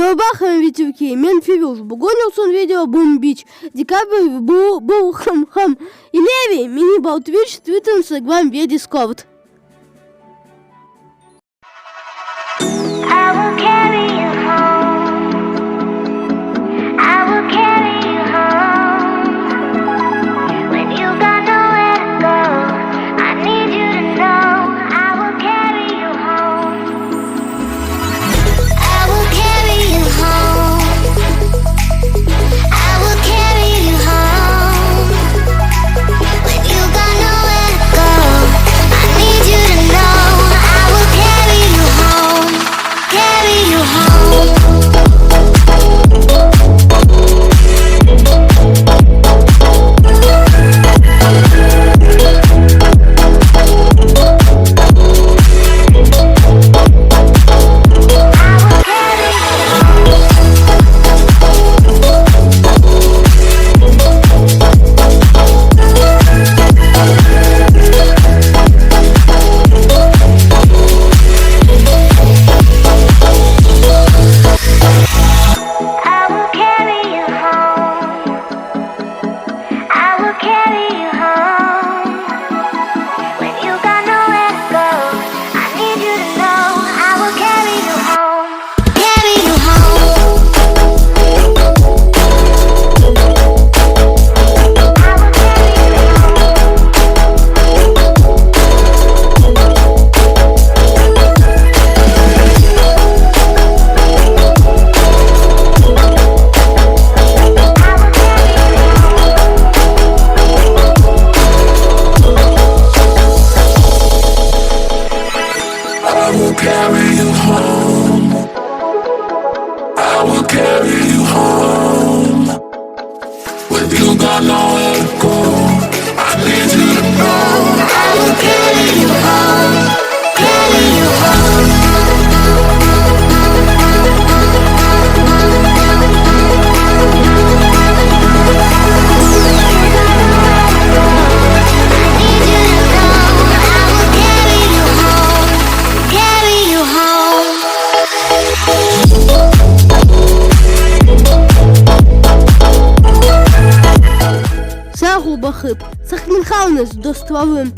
Meraba hem Türkiye, men Firuz. Bugün olsun video Boom Beach. Dekabr bu bu hım hım. İleri, mini bal Twitch, Twitter, Instagram ve Discord. I will carry you home. I will carry you home. When you got nowhere to go, I need you to know. I will carry you home. I will carry you home. I will carry you home. When you got nowhere to go, I need you to know. I will carry you home. Carry you home. I will carry you home. I will carry you home. When you got nowhere to go, I need you to know. I will carry you home. Carry you home. I will carry you home. I will carry you home. I will carry you home. When you got nowhere to go, I need you to know. I will carry you home. Carry you home. Need you to know I will carry you home. Carry you home. Sağ ol baqıp, saqın qalıñız, dostlarım.